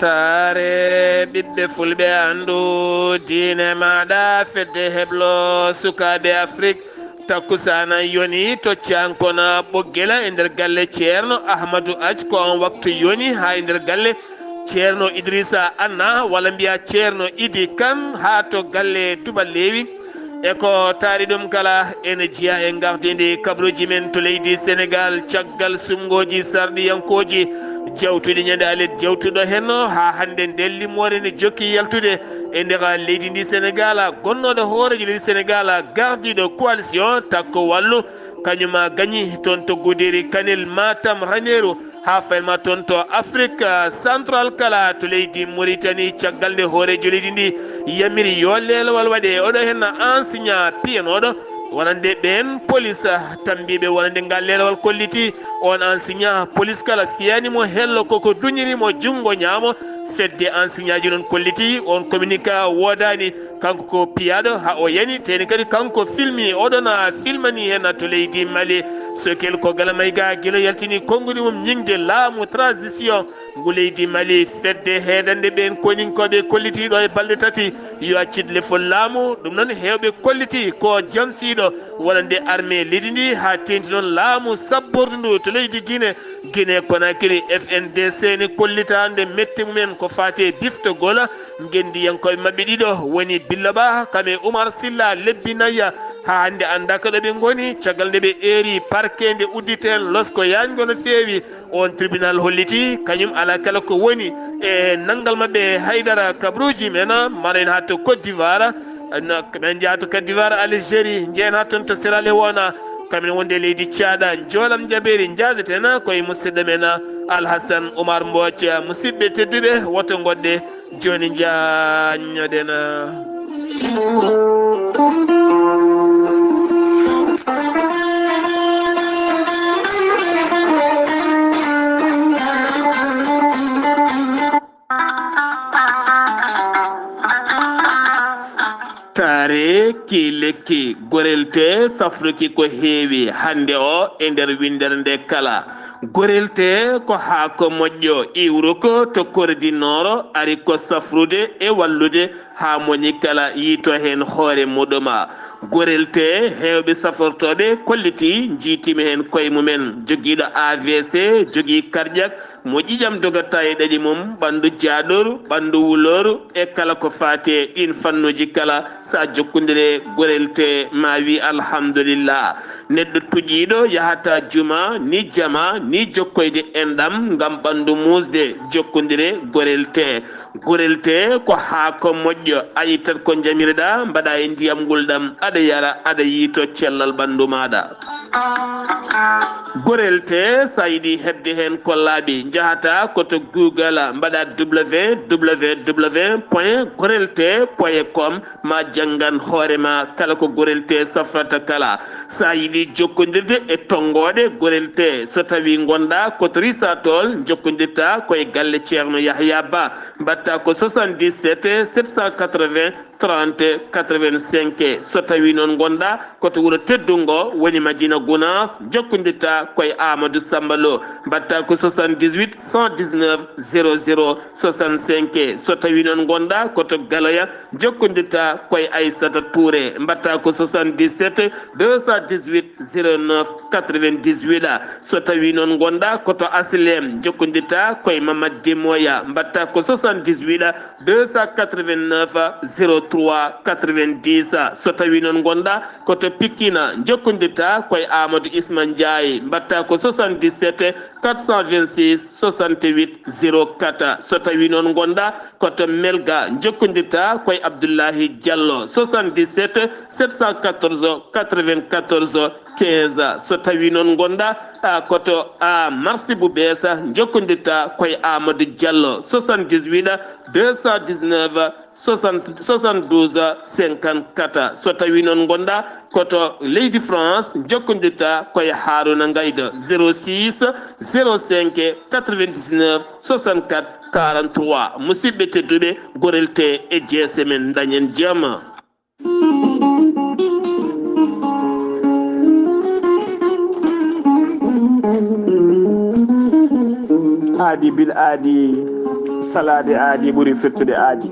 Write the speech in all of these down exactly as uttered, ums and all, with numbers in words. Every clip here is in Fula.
Taare ɓiɓɓe fulɓe anndu diine maaɗa fedde heblo sukaaɓe Afrik. Takkusaana yoni to Cankona Ɓoggela e nder galle Ceerno Ahmadu Aj. Ko on waktu yoni haa e nder galle Ceerno Idrissa Anna, walla mbiya Ceerno Idi Kan, haa to galle Duba Leewi. E ko taari ɗum kala, ene jeyaa e gardinde kabaruuji men to leydi Senegaal, caggal suɓngooji sarɗiyankooji jawtuɗi ñande alet jawtuɗo henno, haa hannde nden limoore ne jokki yaltude e nder leydi ndi Senegaal. Gonnooɗo hooreejo leydi Senegaal, gardiiɗo coalition Takko Wallu, kañum a gañi toon to Guderi Kanel, Matam, Raneeru, haa fayma toon to Afrik Central kala to leydi Mauritanie, caggal nde hooreejo leydi ndi yamiri yo leelewal waɗe. Oɗo henna ansiña piyanooɗo wonande ɓeen polis, tambiiɓe wonande ngal leelewal kolliti on ansiña polis kala fiyani mo hello koko duñiri mo junngo ñaamo. Fedde ansiñaaji noon kolliti on communiqué woodaani. Kanko ko piyaaɗo, haa o yani, teni kadi kanko filmi, oɗon a filmani heen to leydi Mali. Sokel ko Galamayga gila yaltini konngudi mum ñiŋde laamu transition ngu leydi Mali. Fedde heedande ɓeen koninkooɓe kollitiiɗo e balɗe tati yo accit lefol laamu. Ɗum noon heewɓe kolliti ko janfiiɗo wonande armée leydi ndi, haa teenti noon laamu sabbordu ndu to leydi Guinée. Guinée Conakry, F N D C ne kollita nde mette mumen ko faati e biftogol ngenndiyankooɓe maɓɓe ɗiɗo woni Billo Ba kam e Oumar Silla lebbi nayi haa hannde anndaaka ɗo ɓe ngoni, caggal nde ɓe eeri parquet nde udditi heen losko yaajngo no feewi. On tribunal holliti kañum alaa kala ko woni e nanngal maɓɓe haydara. Kabaruuji men maro en haa to Côte d'Ivoire, no, men njaha to Côte d'Ivoire, Algérie, njehen haa toon to Sierra Leone, kamen wonde leydi Caada, njoolam jabeeri njaadeten ko e musidɗo men Alhassan Oumar Mbooc. Musidɓe tedduɓe, woto ngoɗɗe jooni njaññoɗen. Taare ki lekki, gorelte safruki ko heewi hannde o e nder winndere nde kala. Gorelte ko haako moƴƴo iwruko to Kore di Nooro, ari ko safrude e wallude haa moni kala yiito heen hoore muɗuma. Gorelte heewɓe safortooɓe kolliti njiitima heen koye mumen, jogiiɗo A V C, jogii cardiaque, mo ƴiƴam dogataa e ɗaɗi mum, ɓanndu jaaɗooru, ɓanndu wulooru e kala ko faati e ɗiin fannuuji kala. So a jokkondire gorelte ma wi alhamdulillah. Neɗɗo tuƴiiɗo yahata juma ni jama ni jokkoyde enɗam ngam ɓanndu muusde, jokkondire gorelte. Gorelte ko haako moƴƴo, a ittat ko njamirɗa, mbaɗa e ndiyam ngulɗam, aɗa yara, aɗa yiito cellal ɓanndu maaɗa. Gorelte, so a yiɗi heɓde heen ko laaɓi, njahata ko to Google, mbaɗa W W W point gorelte point com, ma janngan hoore ma kala ko gorelte safrata kala. So a yiɗi jokkondirde e tonngooɗe gorelte, so tawii ngonɗa ko to Risatol, njokkondirta ko e galle Ceerno Yahya Ba, mbaɗta ko soixante-dix-sept sept cent quatre-vingts trente quatre-vingt-cinq. So tawii noon ngonɗa ko to wuro teddungo woni Madina Gunaas, njokkondirta ko e Amadou Samba Lo, mbaɗta ko soixante-dix-huit cent dix-neuf zéro zéro soixante-cinq. So tawii noon ngonɗa ko to Galoya, njokkondirta ko e Aissata Touré, mbaɗta ko soixante-dix-sept deux cent dix-huit zéro neuf quatre-vingt-dix-huit. So tawii noon ngonɗa ko to Aslem, njokkondirta ko e Mamad Demoya, mbaɗta ko soixante-dix-huit deux cent quatre-vingt-neuf zéro trois quatre-vingt-dix. So tawii noon ngonɗa ko to Pikine, njokkondirta ko e Amadou Isma Ndiaye, mbaɗta ko soixante-dix-sept quatre cent vingt-six soixante-huit zéro quatre. So tawii noon ngonɗa ko to Melga, njokkondirta ko e Abdoulahi Diallo, soixante-dix-sept sept cent quatorze quatre-vingt-quatorze quinze. So tawii noon ngonɗa, a, ko to, a, Marsi Boubaisse, njokkondirta ko e Amadou Diallo, soixante-dix-huit deux cent dix-neuf soixante, soixante-douze cinquante-quatre. So tawii noon ngonɗa ko to leydi France, njokkondirta ko e Harouna Ngaïda, zéro six zéro cinq quatre-vingt-dix-neuf soixante-quatre quarante-trois. Musidɓe tedduɓe, gorelte e jeese men, dañen jam. Aadi bil aadi. Salaade aadi ɓuri firtude aadi.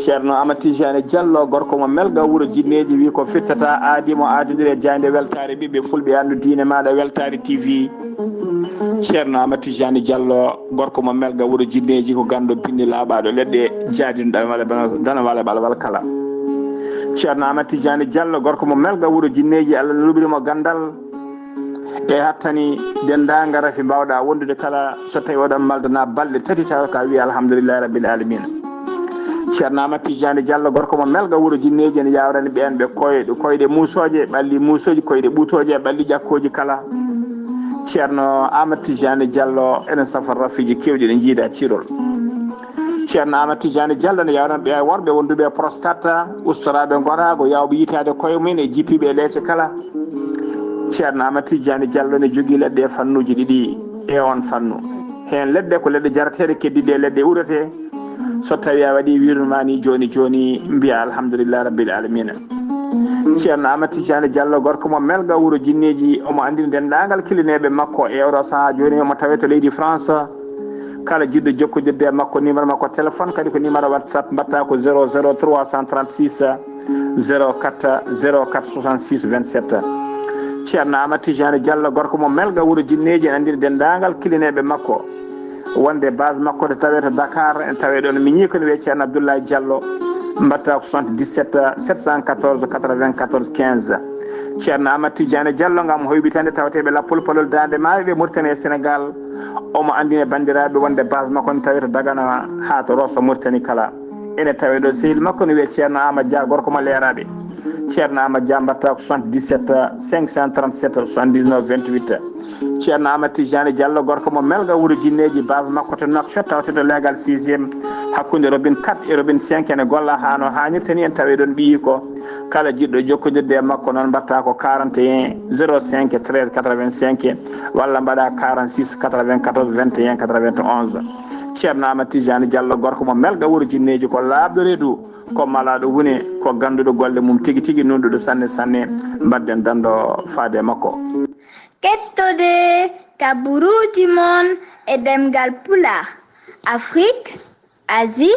Ceerno Amat Tijani Diallo, gorko mo Melga, wuro Jinneeji, wi ko firtata aadi mo aadodiri e jaaynde weltaare ɓiɓɓe Fulɓe, anndu diine maaɗa, Weltaare T V. Ceerno Amat Tijani Diallo, gorko mo Melga, wuro Jinneeji, ko ganndo binndi laaɓaaɗo leɗɗe, jaadino ɗan wala bana-, dana wala ɓalwal kala. Ceerno Amat Tijani Diallo, gorko mo Melga, wuro Jinneeji, Allah luɓiri mo ganndal. E hattani denndaangal rafi mbaawɗa wondude kala, so tawi oɗon maldana balɗe tati, tawa ka wiya alhamdulillahi rabbil alamina. Ceerno Amat Tijani Diallo, gorko mo Melga, wuro Jinneeji, ene yawrani ɓeen ɓe koyɗe, koyɗe muusooje, ɓalli muusooji, koyɗe ɓuutooje, ɓalli ƴakkooji kala. Ceerno Amat Tijani Diallo ene safa rafiiji keewɗi ɗi jiida cirol. Ceerno Amat Tijani Diallo ne yawrani ɓe worɓe wonduɓe e prostate, ustoraaɓe ngoraago, yawɓe yitaade koye mum e jippiiɓe e leece kala. Ceerno Amat Tijani Diallo ne jogii leɗɗe e fannuuji ɗiɗi e on fannu. Heen leɗɗe ko leɗɗe jarateeɗe, keddiiɗe e leɗɗe uretee. So tawi a waɗi wirmani jooni jooni, mbiya alhamdulillah rabbil alamina. Ceerno Amat Tijani Diallo, gorko mo Melga, wuro Jinneeji, omo anndini denndaangal kilineeɓe makko e oɗo sahaa jooni, omo tawee to leydi France. Kala jiɗɗo jokkondirde e makko, numéro makko téléphone kadi ko numéro WhatsApp, mbaɗta ko zéro zéro trois cent trente-six zéro quatre zéro quatre soixante-six vingt-sept. Ceerno Amat Tijani Diallo, gorko mo Melga, wuro Jinneeji, ene anndini denndaangal kilineeɓe makko wonde base makko to tawee to Dakar, ene tawee ɗoon miñi ko ne wiyee Ceerno Abdoulaye Diallo, mbaɗta ko soixante-dix-sept sept cent quatorze quatre-vingt-quatorze quinze. Ceerno Amat Tijani Diallo, ngam hoyɓitande tawteeɓe lappol palol daande maayo ɓe Mauritanie e Sénégal, omo anndina banndiraaɓe wonde base makko ne tawee to Dagana haa to Rosso Mauritanie kala. Ene tawee ɗo sehil makko ne wiyee Ceerno Amat Dia, gorko mo Leeraaɓe. Ceerno Amat Dia, mbaɗta ko soixante-dix-sept cinq cent trente-sept soixante-dix-neuf vingt-huit. Ceerno Amat Tijani Diallo, gorko mo Melga, wuro Jinneeji, base makko to Nouakchott, tawteeɗo leegal sixième, hakkunde robinet quatre e robinet cinq, ene golla haa no haanirta ni, ene tawee ɗoon ɓiyiiko. Kala jiɗɗo jokkondirde e makko noon, mbaɗta ko quarante et un zéro cinq treize quatre-vingt-cinq, walla mbaɗa quarante-six quatre-vingt-quatorze vingt et un quatre-vingt-onze. Ceerno Amat Tijani Diallo, gorko mo Melga, wuro Jinneeji, ko laaɓɗo reedu, ko malaaɗo huune, ko gannduɗo golle mum tigi tigi, nunɗuɗo sanne sanne. Mbaɗden danndo faade e makko. Kettode kaburuuji mon e ɗemngal Pulaar, Afrique, Asie,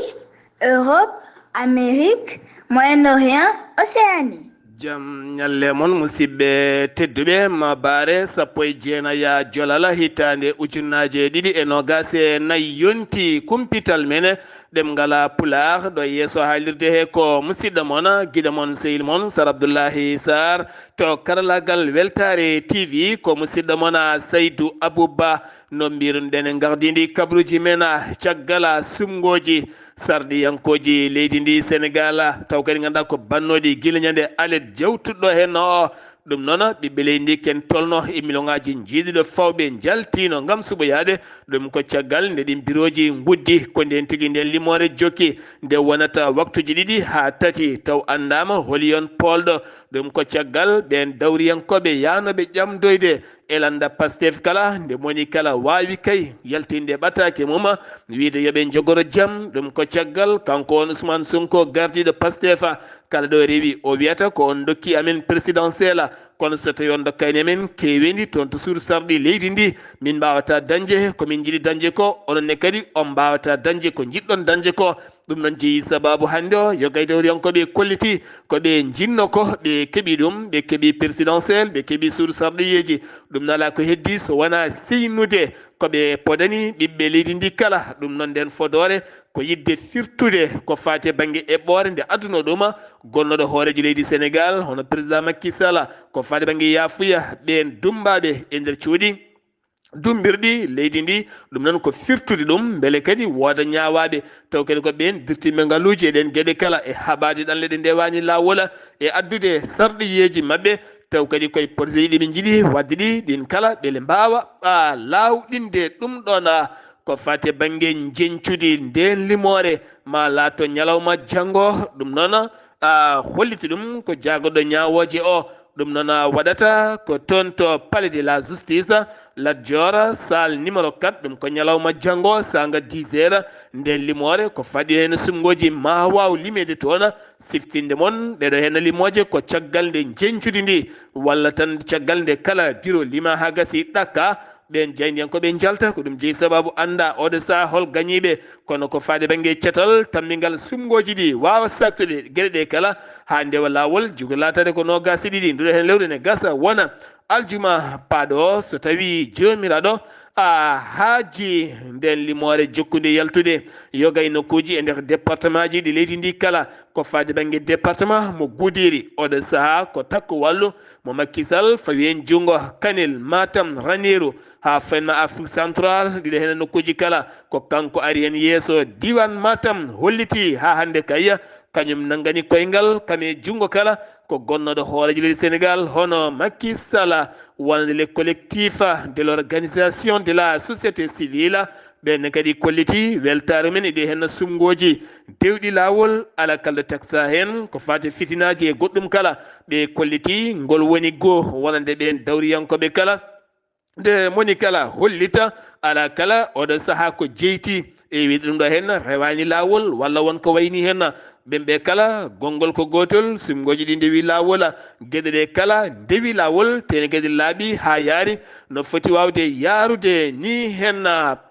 Europe, Amérique, Moyen-Orient, Océanie. Jam ñalle mon, musidɓe tedduɓe, ma bare sappo e jeenaya Jolala, hitaande ujunnaaje ɗiɗi e noogaas e nayi yonti. Kumpital men ɗemngal Pulaar ɗo yeeso haalirde he ko musidɗo mon, giɗo mon, sehil mon, Sar Abdullahi Sarr. To karallagal Weltaare T V ko musidɗo mon Saydu Abuba. No mbiruɗen, en ngardii ndi kabaruuji men caggal suɓngooji sarɗiyankooji leydi ndi Senegal, taw kadi ngannduɗaa ko bannooɗi gila ñande alet jawtuɗo heen o. Ɗum noon, ɓiɓɓe leydi ndi, ken tolno e miliyoŋaaji njiiduɗo fawɓe njaltiino ngam suɓoyaade. Ɗum ko caggal nde ɗiin birooji nguddi, ko ndeen tigi ndeen limoore jokki, nde wonata waktuuji ɗiɗi haa tati, taw anndaama holi on poolɗo. Ɗum ko caggal ɓeen dawriyankooɓe yahnooɓe ƴamdoyde e lannda Pastef kala, nde moni kala waawi kay yaltinde ɓataake mum, wiyde yo ɓe njogoro jam. Ɗum ko caggal kanko on Ousmane Sonko, gardiiɗo Pastef, kala ɗo rewi o wiyata ko on ndokki amen présidentiel, kono so tawi on ndokkayno amen kewendi toon to suudu sarɗi leydi ndi, min mbaawata dañde ko min njiɗi dañde ko, onon ne kadi on mbaawata dañde ko njiɗɗon dañde ko. Ɗum noon jeyi sababu hannde o, yo gaydawriyankooɓe kolliti ko ɓe njiɗno ko, ɓe keɓi ɗum, ɓe keɓi présidentiel, ɓe keɓi suudu sarɗiyeeji. Ɗum noon alaa ko heddi so wonaa seynude ko ɓe podani ɓiɓɓe leydi ndi kala. Ɗum noon, ndeen fodoore ko yiɗde firtude ko faati e bannge eɓɓoore nde adduno ɗum gonnooɗo hooreejo leydi Senegal, hono président Macky Sall, ko faati e bannge yaafuya ɓeen dummbaaɓe e nder cuuɗi dummbirɗi leydi ndi. Ɗum noon ko firtude ɗum, mbele kadi wooda ñaawaaɓe, taw kadi ko ɓeen dirtiiɓe ngaluuji e ɗeen geɗe kala, e haɓaade ɗanle ɗe ndewaani laawol, e addude sarɗiyeeji maɓɓe, taw kadi koye projet ji ɗi ɓe njiɗi waɗde ɗi, ɗiin kala, mbele mbaawa, a, laawɗinde ɗum ɗoon, a, ko faati e bannge njeñcudi ndeen limoore, ma laato ñalawma janngo. Ɗum noon, a, holliti ɗum ko jaagorɗo ñaawooje o. Ɗum noon, a, waɗata ko toon to Palais de la Justice, Lat Dior, salle numéro quatre. Ɗum ko ñalawma janngo, saanga dix heures. Ndeen limoore ko faɗi heen suɓngooji, ma waaw limeede toon, siftinde mon ɗeɗo heen limooje ko caggal nde njeñcudi ndi, walla tan caggal nde kala biro lima haa gasi ɗakka, Ɓeen jaayndiyankooɓe njalta ko ɗum jeyi sababu annda oɗo saha hol gañiiɓe, kono ko faade bannge catal tammingal sumngooji ɗi waawa saaktude geɗe ɗe kala haa ndewa laawol jugo laataade ko noogaas e ɗiɗi nduɗo heen lewru ne gasa wona aljuma paaɗo so tawi joomiraaɗo a haaji nden limoore jokkunde yaltude yoga e nokkuuji e nder département ji ɗi leydi ndi kala ko faade bannge département mo Goudiry oɗo saha ko takko wallu mo Macky Sall fawi heen junngo Kanel Matam Raneeru haa fenma Afrique Central ɗiɗo heen nokkuuji kala ko kanko ari heen yeeso diiwaan Matam holliti haa hannde kay kañum nanngani koyngal kam e junngo kala ko gonnooɗo hooreejo leydi Sénégal hono Macky Sall wonande le collectif de l'organisation de la société civile ɓen kadi kolliti weltaare men eɗi henna sumngooji dewɗi laawol ala kalɗo taksa heen ko faati fitinaaji e goɗɗum kala ɓe kolliti ngol woni goo wonande ɓeen dawriyankooɓe kala nde moni kala hollita ala kala oɗo saha ko jeyti e wiide ɗum ɗo heen rewaani laawol walla won ko wayni heen ɓen ɓe kala gonngol ko gootol sumngooji ɗi ndewi laawol geɗe ɗe kala ndewi laawol tene kadi laaɓi haa yaari no foti waawde yaarude ni heen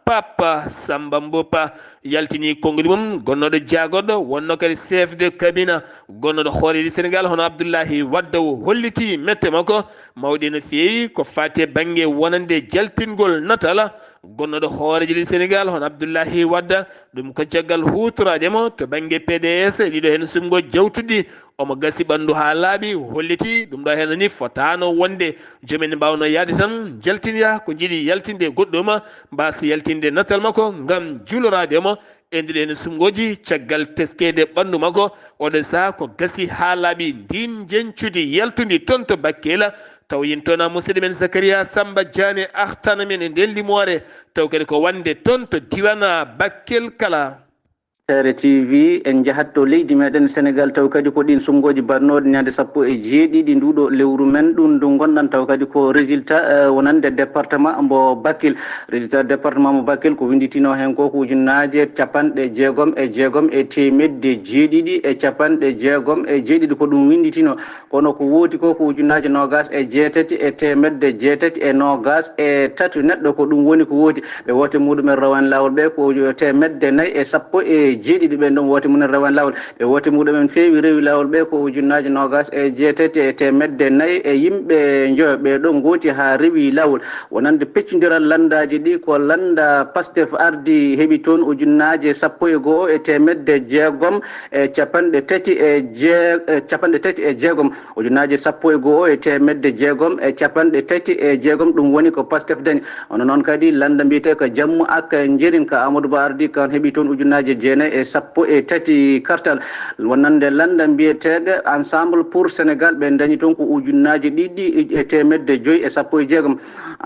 Pape Samba Mboup yaltini konngudi mum gonnooɗo jaagorɗo wonno kadi chef de cabinet gonnooɗo hooreejo Sénégal hono Abdoulaye Wade o holliti mette makko mawɗi no feewi ko faati e bannge wonande jaltingol natal gonnooɗo hooreejo leydi Sénégal hono Abdoulaye Wade ɗum ko caggal huutoraade mo to bannge P D S e ɗiɗo heen sumgo jawtuɗi omo gasi ɓanndu haa laaɓi holliti ɗum ɗo heen ni fotaano wonde joom en mbaawno yahde tan jaltinoya ko njiɗi yaltinde e goɗɗum mbasa yaltinde natal makko ngam juuloraade mo e nder heen sumngooji caggal teskeede ɓanndu makko oɗo saha ko gasi haa laaɓi ndin njeñcudi yaltundi toon to Bakkela taw yin toon a musidɗo men Zakaria Samba Diané artana men e nden limoore taw kadi ko wonde toon to diiwaan Bakkel kala. Tere T V en njahat to leydi meɗen Senegal taw kadi ko ɗin sumngooji baɗnooɗi ñande sappo e jeeɗiɗi nduɗo lewru men ɗum ndu ngonɗan taw kadi ko résultat wonande département mbo Bakkil résultat département mo Bakkil ko winnditino heen ko ko ujunnaaje capanɗe jeegom e jeegom e teemedde jeeɗiɗi e capanɗe jeegom e jeeɗiɗi ko ɗum winnditino kono ko wooti ko ko ujunnaaje noogaas e jeetati e teemedde jeetati e noogaas e tati neɗɗo ko ɗum woni ko wooti ɓe woote muɗumen rawane laawol ɓe ko teemedde nayi e sappo e jeeɗiɗi ɓen ɗon woote mumen rawane laawol ɓe woote muɗumen feewi rewi laawol ɓe ko ujunnaaje noogaas e jeetati e teemedde nayi e yimɓe njoyo ɓe ɗon ngooti haa rewi laawol wonande peccondiral lanndaaji ɗi ko lannda pastef ardi heɓi toon ujunnaaje sappo e go'o e teemedde jeegom e capanɗe tati e jee e capanɗe tati e jeegom ujunnaaje sappo e go'o e teemedde jeegom e capanɗe tati e jeegom ɗum woni ko pastef dañi hono noon kadi lannda mbiyetee ko jammu ak njerin ka amadou ba ardi kan heɓi toon ujunnaaje jeenayi e sappo e tati kartal wonande lannda mbiyeteeɗe ensemble pour sénégal ɓe dañi toon ko ujunnaaje ɗiɗi e teemedde joyi e sappo e jeegom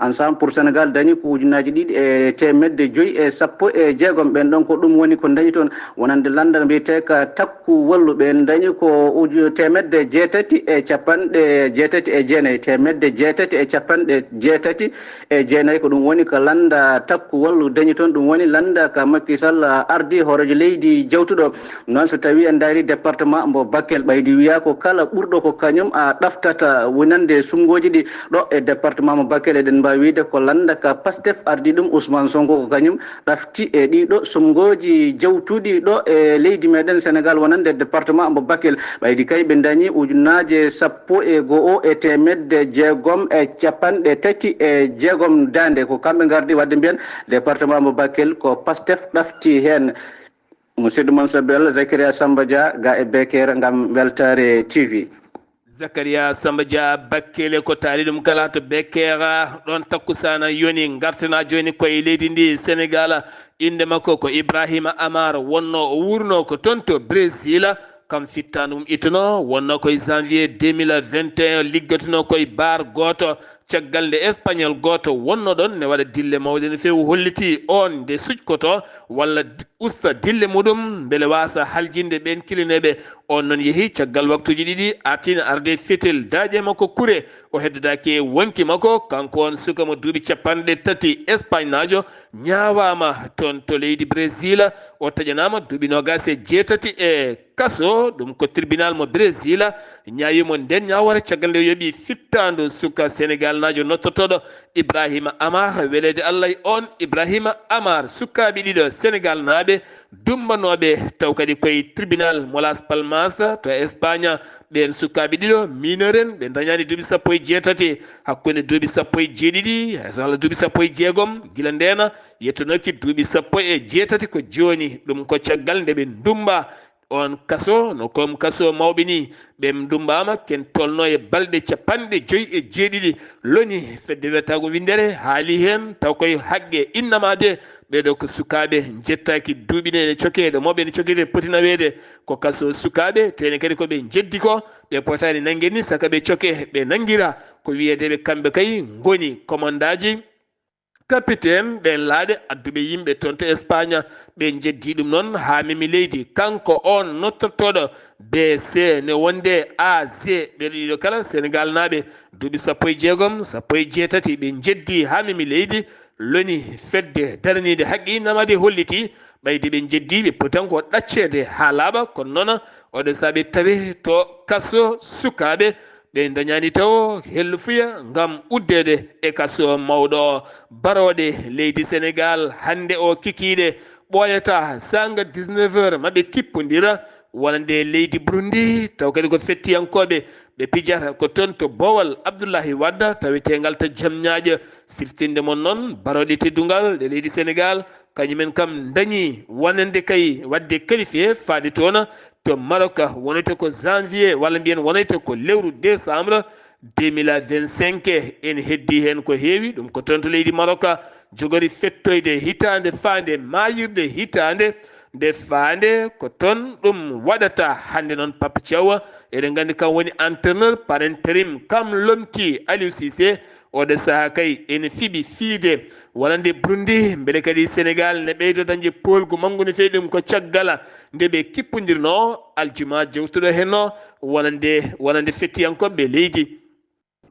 ensemble pour sénégal dañi ko ujunnaaji ɗiɗi e teemedde joyi e sappo e jeegom ɓen ɗon ko ɗum woni ko dañi toon wonande lannda mbiyetee ka takku wallu ɓe dañi ko uju teemedde jeetati e capanɗe jeetati e jeenayi teemedde jeetati e capanɗe jeetati e jeenayi ko ɗum woni ko lannda takku wallu dañi toon ɗum woni lannda ka Macky Sall ardi hooreejo leydi jawtuɗo noon so tawi en daari département mbo Bakel ɓaydi wiya ko kala ɓurɗo ko kañum a ɗaftata wonande sumngooji ɗi ɗo e département mo Bakel eɗen mbawi wiide ko lannda ka pastef ardi ɗum Ousmane Sonko ko kañum ɗafti e ɗiɗo sumngooji jawtuɗi ɗo e leydi meɗen Sénégal wonande département mbo Bakel ɓaydi kay ɓe dañi ujunnaaje sappo e go'o e teemedde jeegom e capanɗe tati e jeegom daande ko kamɓe ngardi wadde mbiyen département mbo Bakel ko pastef ɗafti heen Musidɗo mon so Bello Zakaria Samba Dia ga e Bekera ngam Weltare T V. Zakaria Samba Dia Bakkele ko taali ɗum kala to Bekera ɗon takkusana yoni ngartana joni ko e leydi ndi Senegal. Innde makko ko Ibrahima Amar wonno o wurno ko toon to Brésil. Kam fittaandu mum ittuno wonno koye janvier deux mille vingt et un liggotono koye bar gooto. Caggal nde Espagnol gooto wonno ɗon ne waɗa dille mawɗe no feewi holliti on nde suƴkoto walla usta dille muɗum mbele waasa haljinde ɓeen kilineeɓe On noon yehi caggal waktuuji ɗiɗi, artina arde fetel daaƴe makko kure. O heddodaaki e wonki makko, kanko on suka mo duuɓi capanɗe tati Espagnaajo, ñaawaama toon to leydi Brésil. O taƴanaama duuɓi noogaas e jeetati e kaso, ɗum ko tribunal mo Brésil ñaawi mo nden ñaawoore, caggal nde o yoɓi fittaandu suka Senegaalnaajo nottotooɗo Ibrahima Amar. Weleede Allah e on Ibrahima Amar, sukaaɓe ɗiɗo Senegaalnaaɓe dumbanooɓe, taw kadi koye tribunal mo Las Palmas to Espagne. Ɓeen sukaaɓe ɗiɗo, mineur en, ɓe ndañaani duuɓi sappo e jeetati, hakkunde duuɓi sappo e jeeɗiɗi, walla duuɓi sappo e jeegom, gila ndeena yettonooki duuɓi sappo e jeetati ko jooni. Ɗum ko caggal nde ɓe ndummba on kaso, no comme kaso mawɓe ni. Ɓe ndummbaama ken tolno e balɗe capanɗe joyi e jeeɗiɗi. Loni fedde wiyataago winndere haali heen, taw koye haqqe innama de. Ɓeeɗo ko sukaaɓe njettaaki duuɓi ne ene cokee, ɗo mawɓe ene cokete poti naweede. Ko kaso sukaaɓe, te ene kadi ko ɓe njeddi ko, ɓe potaani nannge ni, saka ɓe coke, ɓe nanngira. Ko wiyeteeɓe kamɓe kay ngoni komandaaji, kapiten ɓeen laaɗe adduɓe yimɓe toon to Espagne. Ɓe njeddi ɗum noon haa memi leydi. Kanko on nottortooɗo B C ne wonde A G. Ɓeeɗo ɗiɗo kala Senegaalnaaɓe, duuɓi sappo e jeegom, sappo e jeetati, ɓe njeddi haa memi leydi. Loni fedde daraniinde haqqe innama de holliti, ɓayde ɓe njeddi, ɓe poti tan ko ɗacceede haa laaɓa, kono noon oɗo saabe tawi to kaso sukaaɓe. Ɓe ndañaani tawo hellufuya ngam uddeede e kaso mawɗo o. Barooɗe leydi Senegaal hannde o kikiiɗe ɓooyata saanga dix-neuf heures, maɓe kippondira wonande leydi Burundi, taw kadi ko fettiyankooɓe ɓe pijata ko toon to Bowal Abdullahi Wadda, taweteengal to Jamñaaƴo. Siftinde mon noon, barooɗe teddungal ɗe leydi Senegaal, kañumen kam ndañi wonande kay waɗde qualifié faade toon to Maroc, wonata ko janvier, walla mbiyen wonata ko lewru décembre deux mille vingt-cinq. En heddi heen ko heewi, ɗum ko toon to leydi Maroc jogori fettoyde hitaande faande maayirde hitaande nde faande, ko toon ɗum waɗata. Hannde noon, Papa Thiaw, eɗen nganndi kam woni entraîneur par intérim, kam lomti Aliou Cissé. Oɗo sahaa kay ene fiɓi fiide wonande Burundi, mbele kadi Senegaal ne ɓeydo dañde poolgu manngu no feewi. Ɗum ko caggal nde ɓe kippondirnoo aljuma jewtuɗo heen o, wonande, wonande fettiyankooɓe leydi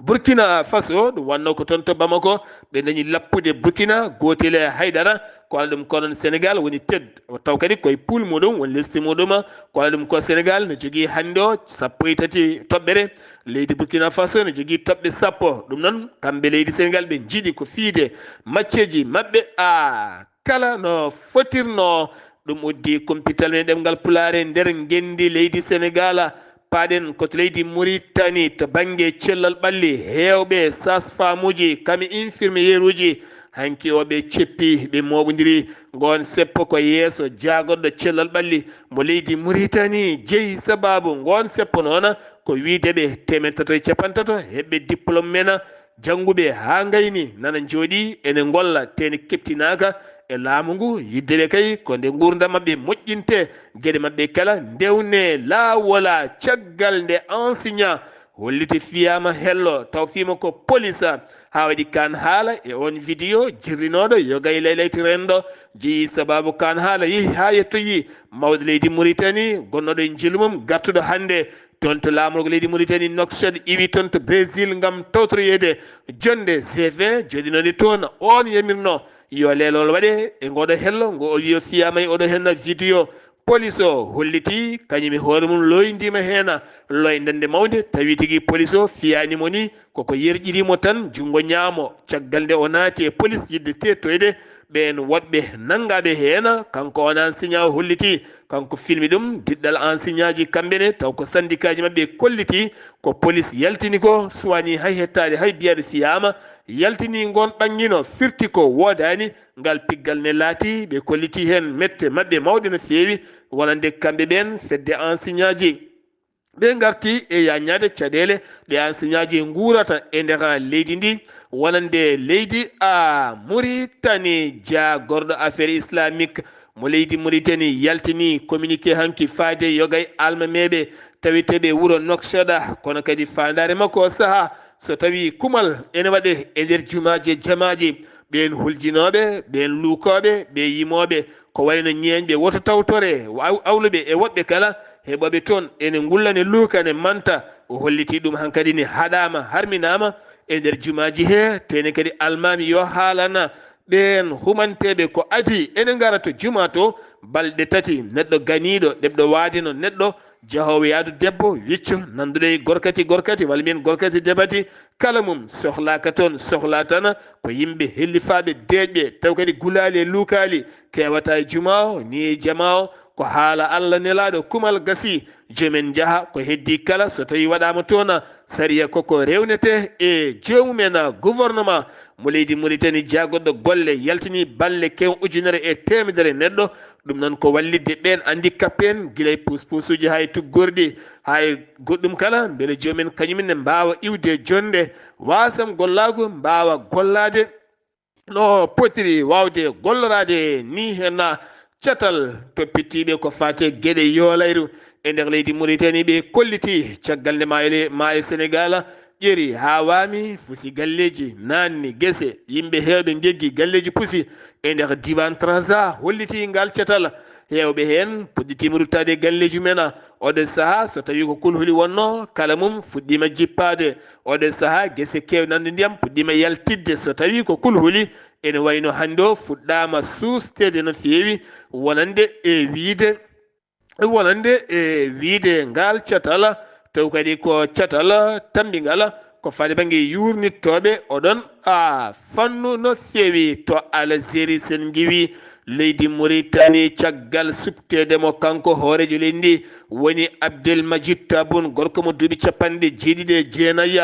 Burkina Faso. Ɗum wannoo ko toon to Bamako ɓe dañi lappude Burkina, gootel e haydara. Ko alaa ɗum ko noon Senegaal woni tête, o taw kadi koye poule muɗum, woni liste muɗum. Ko alaa ɗum ko Senegaal ne jogii hannde o sappo e tati toɓɓere. Leydi Burkina Faso ne jogii toɓɓe sappo. Ɗum noon, kamɓe leydi Senegaal ɓe njiɗi ko fiide macceeji maɓɓe a kala no fotirnoo. Ɗum uddi kumpital men ɗemngal Pulaar e nder ngenndi leydi Senegaal. Paaɗen ko to leydi Muritani, to bannge cellal ɓalli, heewɓe sas-famuuji, kam e infirmiyeeruuji, hanki o ɓe ceppi, ɓe mooɓondiri. Ngoon seppo ko yeeso jaagorɗo cellal ɓalli mo leydi Muritani jeyi. Sabaabu ngoon seppo noon ko wiyde ɓe teemedde tato e cappanɗe tato heɓɓe diplôme men, jannguɓe haa ngayni, nana njooɗii ene ngolla, te ne keptinaaka e laamu ngu. Yidde ɓe kay ko nde nguurndam maɓɓe moƴƴinte, geɗe maɓɓe kala ndewnee laawola. Caggal nde enseignant holliti fiyaama hello, taw fiima ko police, haa waɗi kaan haala e oon vidéo jirrinooɗo yoga e laylayti renndo. Jeyi sabaabu kaan haala yehi haa yettoyi mawɗo leydi Muritani, gonnooɗo e njiilu mum, gartuɗo hannde toon to laamorgo leydi Muritani, Nouakchott, iwi toon to Brésil ngam tawtoroyeede jonnde G vingt jooɗinoonde toon. Oon yamirno yo leelol waɗe e ngooɗo hello, ngo o wiyo fiyaama e oɗo henna vidéo. Police o holliti kañum e hoore mum looyndiima heen looyndannde mawnde, tawi tigi police o fiyaani mo ni, koko yerƴiri mo tan junngo ñaamo. Caggal nde o naati e police yiɗde teettoyde ɓeen woɗɓe nanngaaɓe heen, kanko on enseignant o holliti, kanko filmi ɗum, diɗɗal enseignantji kamɓe ne, taw ko syndicat ji maɓɓe kolliti, ko police yaltini ko, suwaani hay hettaade hay biyaaɗo fiyaama, yaltini ngoon ɓanngino, firti ko woodaani. Ngal piggal ne laati, ɓe kolliti heen mette maɓɓe mawɗe no feewi, wonande kamɓe ɓeen fedde enseignantji. Ɓe ngarti e yaññaade caɗeele ɗe enseignantji nguurata e nder leydi ndi, wonande leydi a Muritani. Jaagorɗo affaire islamique mo leydi Muritani yaltini communiqué hanki faade yoga e almameeɓe taweteeɓe wuro Nouakchott, kono kadi faandaare makko o sahaa so tawi kumal ene waɗe e nder jumaaji e jamaaji. Ɓeen huljinooɓe, ɓeen luukooɓe, ɓe yimooɓe, ko wayno ñeeñɓe woto tawtore, aw-, awluɓe e woɗɓe kala heɓooɓe toon ene ngullane luukane manta. O hollitii ɗum hankadi ne haɗaama, harminaama e nder jumaaji he, tene kadi almaami yo haalana ɓeen humanteeɓe ko adii ene ngara to jumaa to balɗe tati, neɗɗo ganiiɗo, ɗeɓɗo waade no neɗɗo, jahoowo yaadu debbo, wicco, nannduɗo e gorkati gorkati, walla mbiyen gorkati debati, kala mum sohlaaka toon, sohlaa tan ko yimɓe hellifaaɓe, deeƴɓe, taw kadi gulaali e luukaali keewata e jumaa o, ni e jamaa o, ko haala Allah nelaaɗo, kumal gasii, joom en njaha, ko heddii kala so tawii waɗaama toon, sariya koko rewnetee e joomum en, gouvernement mo leydi Mauritanie, jaagoɗo golle, yaltinii balle kew ujunere e teemedere neɗɗo, ɗum noon ko wallitde ɓeen handicapé en, gila e puuspuusuuji haa e tuggorɗi, haa e goɗɗum kala, mbele joom en kañum en ne mbaawa iwde e jonnde, waasam gollaagu, mbaawa gollaade no potiri waawde golloraade ni heen. Catal toppitiiɓe ko faati e geɗe yoolayru e nder leydi Mauritanie, ɓe kollitii caggal nde maayo le-, maayo Senegaal ƴeeri haa waami, fusi galleeji, naanni gese, yimɓe heewɓe ngeggi, galleeji pusi e nder diiwaan Trarza, hollitii ngal catal. Heewɓe heen puɗɗitiima ruttaade e galleeji mum en. Oɗo sahaa, so tawii ko kulhuli wonnoo, kala mum fuɗɗiima jippaade. Oɗo sahaa, gese keewɗe nande ndiyam puɗɗiima yaltidde, so tawii ko kulhuli. Ene wayno hannde o fuɗɗaama suusteede no feewi, wonande e wiyde, wonande e wiyde ngaal catal, taw kadi ko catal tammbingal ko faade bannge yuurnittooɓe oɗon, a, fannu no feewi to Algérie. Sen ngiwi leydi Mauritanie, caggal suɓteede mo kanko hooreejo leydi ndi, woni Abdelmadjid Tebboune, gorko mo duuɓi capanɗe jeeɗiɗi e jeenayi,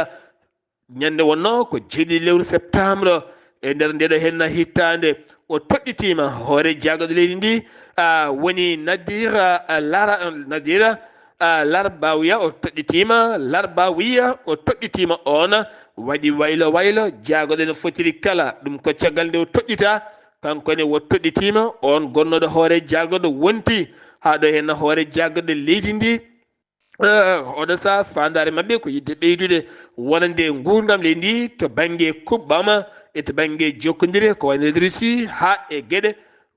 ñande wonnoo ko jeeɗiɗi lewru septembre e nder ndeɗo henna hittaande, o toɗɗitiima hoore jaagoɗo leydi ndi, a, woni Nadira, a, Lara, Nadira, a, Larbawiya, o toɗɗitiima, Larbawiya, o toɗɗitiima oon, waɗi waylo waylo, jaagoɗo no fotiri kala, ɗum ko caggal nde o toɗɗita, kanko ne o toɗɗitiima, oon gonnooɗo hoore jaagoɗo wonti haa ɗo henna hoore jaagoɗo leydi ndi. Eh, oɗo saha faandaare maɓɓe ko yiɗde ɓeydude wonande nguurndam leydi ndi to bannge kuɓɓam e to bannge jokkondire ko wayno Russie haa e geɗe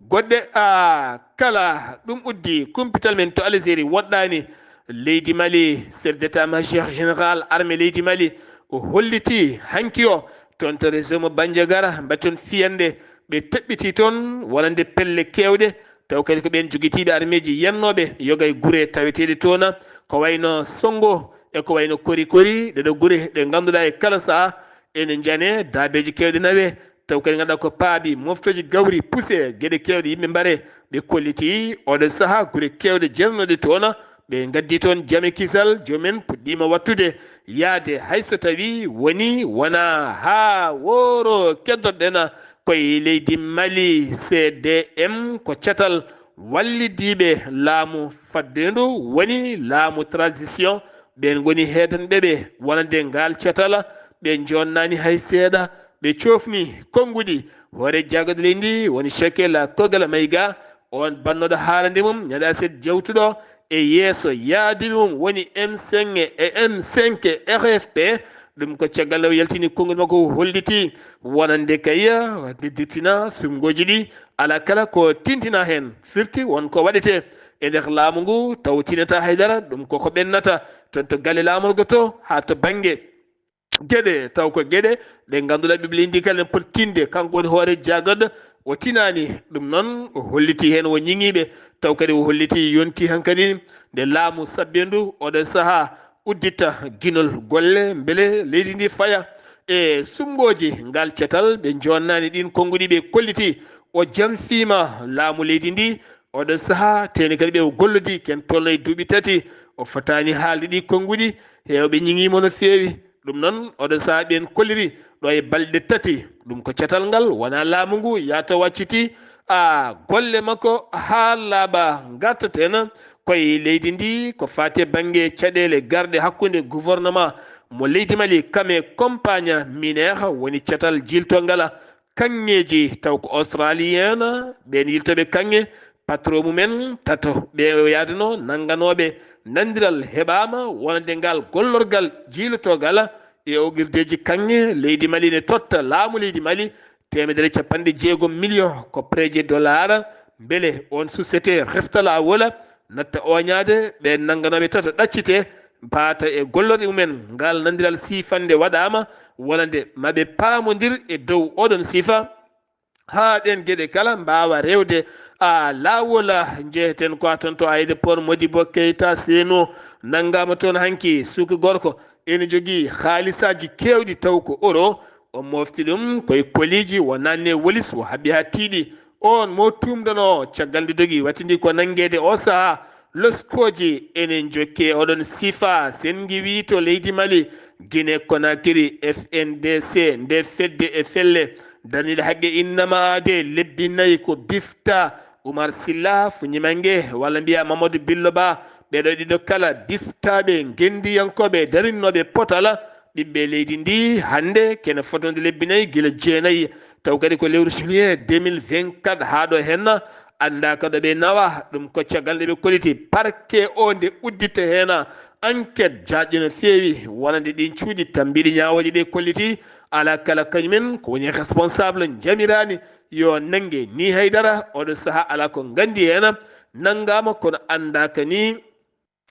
goɗɗe, a, kala. Ɗum uddi kumpital men to Algérie woɗɗaani. Leydi Mali, chef d'état-major général armée leydi Mali, o hollitii hanki o toon to région mo Bandiagara, mbaɗi toon fiyannde, ɓe toɓɓitii toon wonande pelle keewɗe. Taw kadi ko ɓeen jogitiiɓe armeeji yennooɓe yoga e gure taweteeɗe toon, ko wayno Sonngo e ko wayno Kori Kori, ɗeɗo gure ɗe ngannduɗaa e kala sahaa ene njanee, daabeeji keewɗi nawee. Taw kadi ngannduɗaa ko paabi, moftooji gawri, pusee, geɗe keewɗe yimɓe mbaree, ɓe kollitii oɗo sahaa gure keewɗe jennooɗe toon, ɓe ngaddi toon jame kisal, joom en puɗɗiima waɗtude yahde, hay so tawii wonii wonaa haa wooro. Keddoɗen ko e leydi Mali, C D M ko catal wallidiiɓe laamu faddendu, woni laamu transition, ɓeen ngoni heedanɓe ɓe wonande ngaal catal, ɓe njoonnaani hay seeɗa, ɓe coofni konnguɗi hoore jaagoɗo leydi ndi, woni Chekela Kogala Maïga, oon bannooɗo haalande mum ñande aset jawtuɗo e yeeso yaadiiɓe mum woni M cinq e M cinq R F P. Ɗum ko caggal nde o yaltini konngol makko, o holliti wonande kay wadde dirtina suɓngooji ɗi, alaa kala ko tintina heen, firti won ko waɗetee e nder laamu ngu taw tinata haydara, ɗum koko ɓennata toon to galle laamorgo to haa to bannge geɗe, taw ko geɗe ɗe ngannduɗaa ɓiɓɓe leydi ndi kala ene poti tinde. Kanko woni hoore jaagadɗo, o tinaani ɗum noon, o holliti heen o ñiŋiiɓe, taw kadi o holliti yonti hankadi nde laamu sabbeendu oɗo sahaa uddita ginol golle mbele leydi ndi faya e suɓngooji ngal catal. Ɓe joonnaani ɗiin konnguɗi, ɓe kolliti o jamfiima laamu leydi ndi oɗo sahaa, teeni kadi ɓe o gollodi ken tolno e duuɓi tati, o fotaani haalde ɗi konnguɗi, heewɓe ñiŋiima no feewi. Ɗum noon, oɗo sahaa ɓeen kolliri ɗo e balɗe tati. Ɗum ko catal ngal, wonaa laamu ngu yahata wacciti, a, golle makko haa laaɓa. Ngartaten ko e leydi ndi, ko faati e bannge caɗeele garɗe hakkunde gouvernement mo leydi Mali, kam e compagnie minière, woni catal jiiltongal kaŋŋeeji, taw ko australien, ɓeen yiltooɓe kaŋŋe, patron mumen tato, ɓe o yahdunoo, nannganooɓe nanndiral heɓaama wonande ngal gollorgal jiilotoogal e oogirdeeji kaŋŋe. Leydi Mali ne totta laamu leydi Mali teemedere e capanɗe jeegom million ko prêt de dollar, mbele on société refta laawol, natta oñaade ɓe nannganooɓe tata ɗaccite, mbaata e gollorɗe mumen. Ngal nanndiral siifannde waɗaama wonande maɓe paamondir e dow oɗon siifa. Haa ɗeen geɗe kala mbaawa rewde a laawol, njeheten ko a ton to aéroport Modibo Keita Seno, nanngaama toon hanki suka gorko ene jogii haalisaaji keewɗi taw ko euro, o mofti ɗum koye koliiji, o naanni e wolis, o haɓɓi haa tiiɗi. On mo tumdanoo caggal nde dogi wattindi ko nanngeede o sahaa, loskooji ene njokke oɗon sifa. Senngi wii to leydi Mali, Guinée Conakry, F N D C, nde fedde e felle darniiɗo haqqe innama aade lebbi nayi ko bifta. Oumar Silla, Fuñimange, walla mbiya Mamadou Billo Ba, ɓeɗo ɗiɗo kala biftaaɓe ngenndiyankooɓe darinnooɓe potal ɓiɓɓe leydi ndi hannde kene fotode lebbi nayi gila jeenayi, taw kadi ko lewru juillet deux mille vingt-quatre haa ɗo henna, annda ka ɗo ɓe nawa. Ɗum ko caggal nde ɓe kolliti parquet o nde uddita heen enquête jaajɗo no feewi, wonande ɗin cuuɗi tambiɗi ñaawooje ɗe kolliti. Ala kala kañumen ko woni responsable, njamiraani yo nannge ni haydara. Oɗo sahaa ala ko nganndi heen, nanngaama kono annda ka ni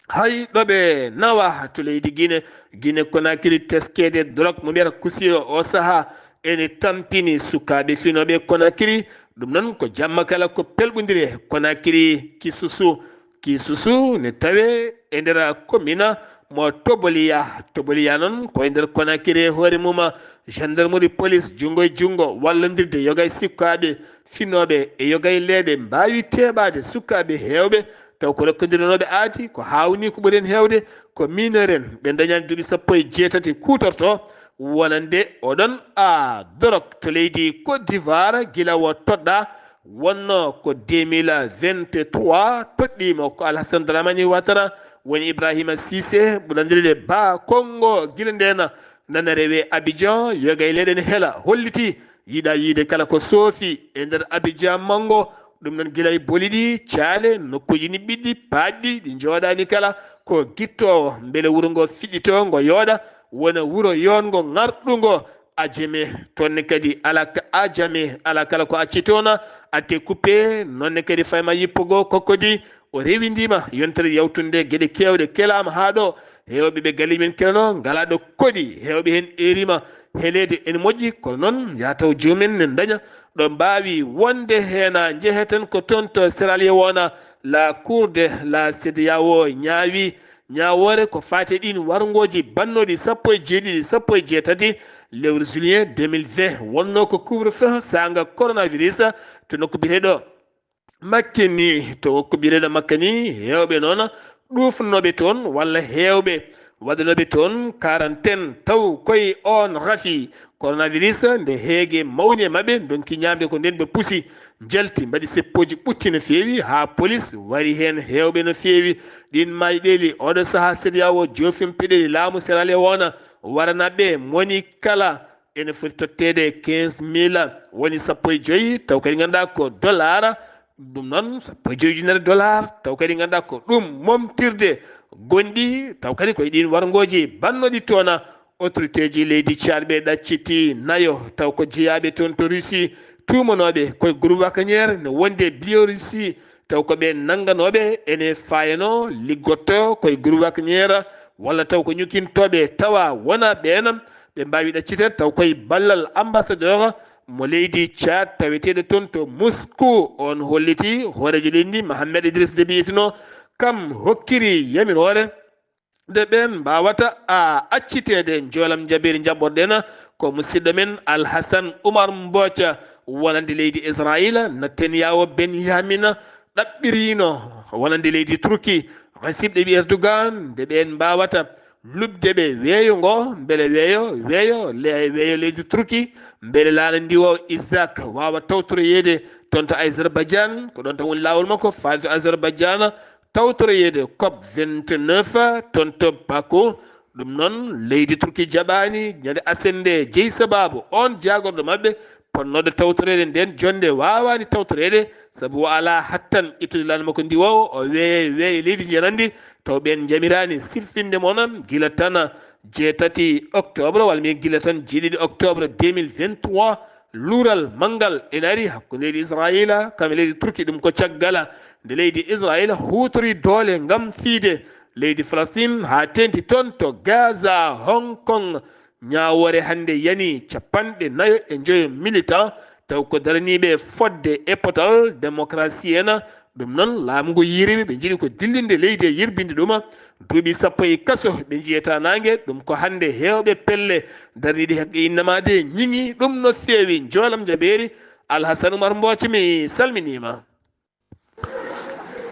hay ɗo ɓe nawa to leydi Guinée. Guinée Conakry, teskeede drogue mo mbiyata kusiro o sahaa ene tampini sukaaɓe finooɓe Conakry. Ɗum noon ko jamma kala ko pelɓondire Conakry. Kisusu, Kisusu ne tawe e nder commune mo Toboliya. Toboliya noon ko e nder Conakry e hoore mum. Gendarmerie, police, junngo e junngo wallondirde yoga e sukaaɓe finooɓe e yoga e leeɗe mbaawi teeɓaade sukaaɓe heewɓe taw ko rokkondiranooɓe aadi, ko haawnii ko ɓuri heen heewde ko mineur en ɓe ndañaani duuɓi sappo e jeetati kuutorto wonande oɗon a dorog to leydi Côte d'Ivoire gila o toɗɗaa. Wonno ko deux mille vingt-trois toɗɗiimo ko Alhassane Dramane Ouattara, woni Ibrahima Cissé ɓuranndireede Ba Kongo gila ndeen nana rewee Abidjan. Yoga e leeɗe ne hela holliti yiɗa yiide kala ko soofi e nder Abidjan manngo. Ɗum noon gila e boli ɗi, caale, nokkuuji niɓɓiɗɗi, paaɗɗi, ɗi njooɗaani kala ko gittoowo mbele wuro ngo fiɗɗitoo ngo yooɗa wona wuro yoonngo ŋarɗungo. Ajeme toon ne kadi ala ka-, ajame ala kala ko acci toon, atte kuppe, noon ne kadi fayma yippugo kokkodi. O rewindiima yontere yawtunde, geɗe keewɗe kelaama haa ɗo. Heewɓe ɓe galleeji men kelanoo ngalaa ɗo koɗi, heewɓe heen eeriima heleede. Ene moƴƴi, kono noon yaa taw joomum en ne ndaña ɗo mbaawi wonde heen. Njeheten ko toon to Sierra Leone, la Cour de la CEDEAO ñaawi ñaawoore ko faati e ɗiin warngooji bannooɗi sappo e jeeɗiɗi, sappo e jeetati lewru juillet deux mille vingt. Wonnoo ko couvre-feu saanga coronavirus to nokku biyeteeɗo Makeni. To nokku biyeteeɗo Makeni, heewɓe noon ɗuufnooɓe toon walla heewɓe waɗanooɓe toon quarantaine taw koye oon rafi coronavirus, nde heege mawni e maɓɓe, ndonki ñaamde ko ndeen ɓe pusi, njalti, mbaɗi seppooji ɓutti no feewi, haa polis wari heen heewɓe no feewi. Ɗiin mayɗeeli, oɗo sahaa CEDEAO joofin peɗeeli laamu Sierra Leone, waranaɓe moni kala ene foti totteede quinze mille, woni sappo e joyi, taw kadi ngannduɗaa ko dollar. Ɗum noon, sappo e joyi ujunere dollar, taw kadi ngannduɗaa ko ɗum momtirde gonɗi, taw kadi ko e ɗiin warngooji bannooɗi toon. Autorité ji leydi Tchad ɓe ɗacciti nayo, taw ko jeyaaɓe toon to Russie, tuumanooɓe koye groupe Wagner ne wonde Biélorussie, taw ko ɓe nannganooɓe ene faayanoo liggotto koye groupe Wagner, walla taw ko ñukintooɓe tawa wonaa ɓeen. Ɓe mbaawi ɗacciteede taw koye ballal ambassadeur mo leydi Tchad taweteeɗo toon to Moscou. On holliti hooreejo leydi ndi, Mohamed Idriss Déby etno, kam hokkiri yamiroore nde ɓeen mbaawata a acciteede. Njoolam njaɓeeri njaɓɓorɗen ko musidɗo men Alhasan Umar Mbooca, wonande leydi Israayila, Netanyahu Benyamina ɗaɓɓiriino wonande leydi Turki, Recep Tayyip Erdogan, nde ɓeen mbaawata luɓde ɓe weeyo ngo, mbele weeyo, weeyo, le-, weeyo leydi Turki, mbele laana ndi o Isaac waawa tawtoroyeede toon to Azerbaijan, ko ɗoon tan woni laawol makko faade to Azerbaijan, tawtoroyeede COP vingt-neuf toon to Baku. Ɗum noon, leydi Turki jaɓaani ñande aset nde, jeyi sabaabu oon jaagorɗo maɓɓe, potnooɗo tawtoreede ndeen jonnde waawaani tawtoreede, sabu o alaa hattan ittude laana makko ndi o, o weeya, weeya leydi njananndi, taw ɓeen njamiraani sirfinde mo noon gila tan jeetati octobre, walla mbiyen gila tan jeeɗiɗi octobre deux mille vingt-trois, Luural manngal ene ari hakkunde leydi Israayiila kam e leydi Turki, ɗum ko caggal nde leydi Israayiila huutori doole ngam fiide leydi Falastiin haa teeŋti toon to Gaza, Hong Kong. Ñaawoore hannde yani capanɗe nayo e njoyo militant taw ko daraniiɓe fodde e potal démocratie en. Ɗum noon laamu ngu yiiriɓe, ɓe njiɗi ko dillinde leydi e yirbinde ɗum. Duuɓi sappo e kaso ɓe njiyata naange, ɗum ko hannde heewɓe pelle darniiɗi hakke innamaade ñiŋi ɗum no feewi. Njoolam Jabeeri, Alhasan Umar Mbooc, mi salminiima.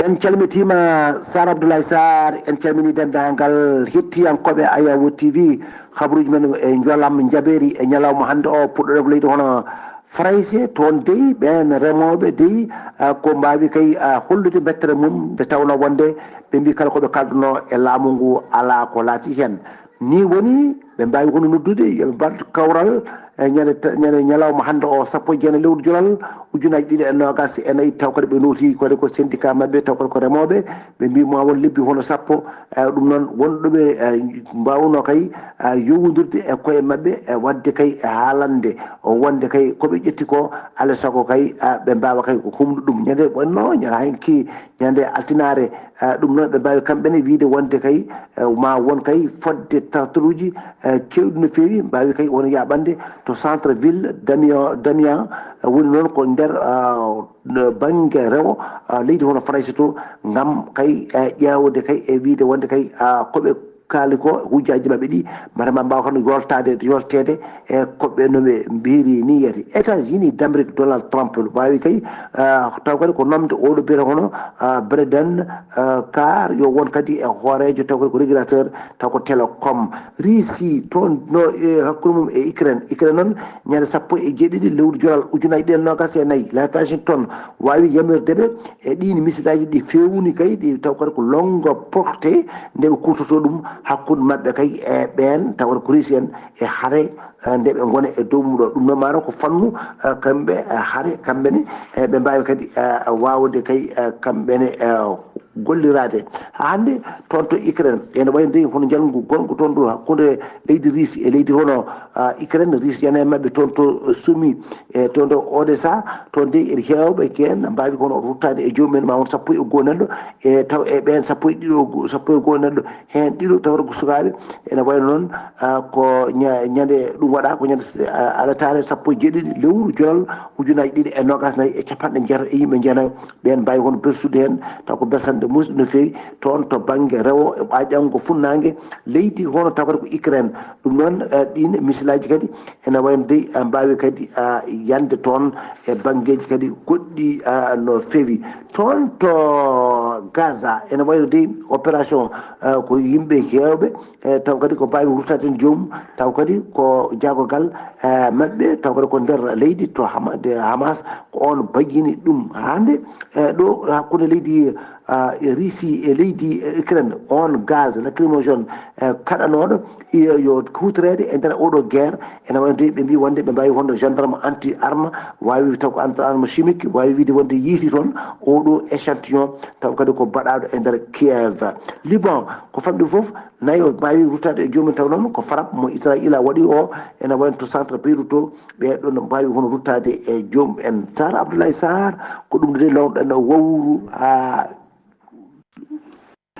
En calmitiima Sar Abdoulaye Sarr, en calminii denndaangal hettiyankooɓe Ayawo T V. Habruuji men e Njoolam Jabeeri e ñalawma hannde o, puɗɗoɗen ko leydi hono Farayse. Toon dey ɓeen remooɓe dey, ah, ko mbaawi kay, ah, hollude mettere mum, nde tawnoo wonde ɓe mbii kala ko ɓe kaldunoo e laamu ngu alaa ko laati heen. Nii woni ɓe mbaawi kono noddude yo ɓe mbaɗ kawral e ñande ta- ñande ñalawma hannde o, sappo e jeenayi lewru Julal ujunaaji ɗiɗi e noogaas e nayi, taw kadi ɓe nooti kadi ko syndicat maɓɓe, taw kadi ko remooɓe. Ɓe mbii ma won lebbi hono sappo, eh, ɗum noon wonɗo ɓe, eh, mbaawno kay, eh, yowondirde e koye maɓɓe, e waɗde kay e haalande o wonde kay ko ɓe ƴetti ko, alaa sago kay, eh, ɓe mbaawa kay ko humnude ɗum. Ñande wonno ñande hanki, ñande altinaare, eh, ɗum noon ɓe mbaawi kamɓe ne wiyde wonde kay, eh, ma won kay fodde tartaruuji, eh, keewɗi no feewi, mbaawi kay won yaaɓande to centre ville Damian, Damian, eh, woni noon ko nder, ah, no bannge rewo, ah, leydi hono Farayse to, ngam kay, eh, ƴeewde kay e wiyde wonde kay, ah, ko ɓe kaali ko hujjaaji maɓɓe ɗi, mbata ma mbaawa kono yoltaade, yolteede e ko ɓe no ɓe mbiri ni yiyata. États-Unis d'Amérique, Donald Trump no mbaawi kay, ah, taw kadi ko nomde oɗo biyata hono, ah, Brendan, ah, Carr, yo won kadi e hooreejo taw kadi ko régulateur taw ko Telecom. Russie toon no e hakkunde mum e Ukraine. Ukraine noon ñande sappo e jeeɗiɗi lewru Julal ujunaaji ɗiɗi e noogaas e nayi, Vladimir Putin toon waawi yamirde ɓe e ɗiin misilaaji ɗi feewni kay, ɗi taw kadi ko longue portée nde ɓe kuurtotoo ɗum hakkunde maɓɓe kay e ɓeen taw kadi ko Russie en e hare, eh, nde ɓe ngona e dow mum ɗo. Ɗum noon maaro ko fannu, eh, kamɓe, eh, hare kamɓe ne, eh, ɓe mbaawi kadi, eh, waawde kay, eh, kamɓe ne, eh, golliraade. Haa hannde toon to Ukraine ene wayi dey hono njanngu gonɗo toon ɗo hakkunde leydi Russie e leydi hono, ah, Ukraine. Russie yana e maɓɓe toon to Sumy e toon to Odessa. Toon dey ene heewɓe keen mbaawi kono ruttaade e joomum en ma won sappo e goo neɗɗo, e taw e ɓeen sappo e ɗiɗo, sappo e goo neɗɗo heen ɗiɗo tawata ko sukaaɓe. Ene wayno noon, ah, ko ña- ñande ɗum waɗa ko ñande, ah, alataare sappo e jeeɗiɗi lewru Julal ujunaaji ɗiɗi e noogaas nayi e capanɗe jeetato e yimɓe jeenayo. Ɓeen mbaawi kono bersude heen taw ko bersanɗe muusɗe no feewi toon to bannge rewo e ɓaaƴanngo funnaange leydi hono taw kadi ko Ukraine. Ɗum noon, eh, ɗiin misilaaji kadi ene wayno dey, ah, mbaawi kadi, ah, yande toon e banngeeji kadi goɗɗi, ah, no feewi. Toon to Gaza ene wayno dey opération, ah, ko yimɓe heewɓe, eh, taw kadi ko mbaawi ruttaade heen joomum, taw kadi ko jaagogal, eh, maɓɓe, taw kadi ko nder leydi to Hama- de Hamas ko oon bayyini ɗum. Hannde, eh, ɗo hakkunde leydi, ah, e Russie e leydi, eh, Ukraine, oon gaz lacrymogène, eh, kaɗanooɗo, eh, yo huutoreede e nder oɗo guerre, ene wayno dey ɓe mbii wonde ɓe mbaawi wonde gendarme anti arme, waawi taw ko anti arme chimique, waawi wiide wonde yiiti toon oɗo échantillon, taw kadi ko baɗaaɗo e nder Kiev. Liban, ko famɗi fof, nayo mbaawi ruttaade e joomum, taw noon ko frappe mo Israayiila waɗi o, ene wayno to centre Beyrouth to, ɓee ɗoon mbaawi hono ruttaade e joomum en. Sar Abdoulaye Sarr, ko ɗum de lawɗen wowru haa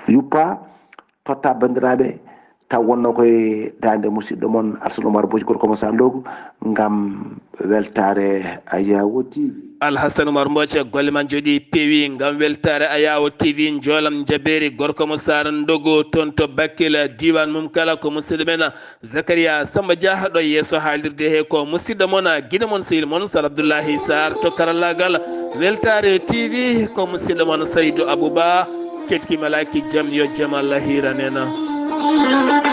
yuppa, totta banndiraaɓe, taw wonno koye daande musidɗo mon Alsan Umar Boji gorko mo Sandogu ngam weltaare Ayawo T V. Alhasan Umar Mbooca, golle ma njooɗi peewi ngam weltaare Ayawo T V. Njoolam Jabeeri, gorko mo Saara Ndogo, toon to Bakkila, diiwaan mum kala ko musidɗo men Zakariya Samba Dia ɗo yeeso haalirde he, ko musidɗo mon, giɗo mon, sehil mon Sar Abdullahi Sarr to karallaagal. Weltaare T V ko musidɗo mon Saydu Abuba. Keɗki malaaki jam, yo jam Allah hiiran en.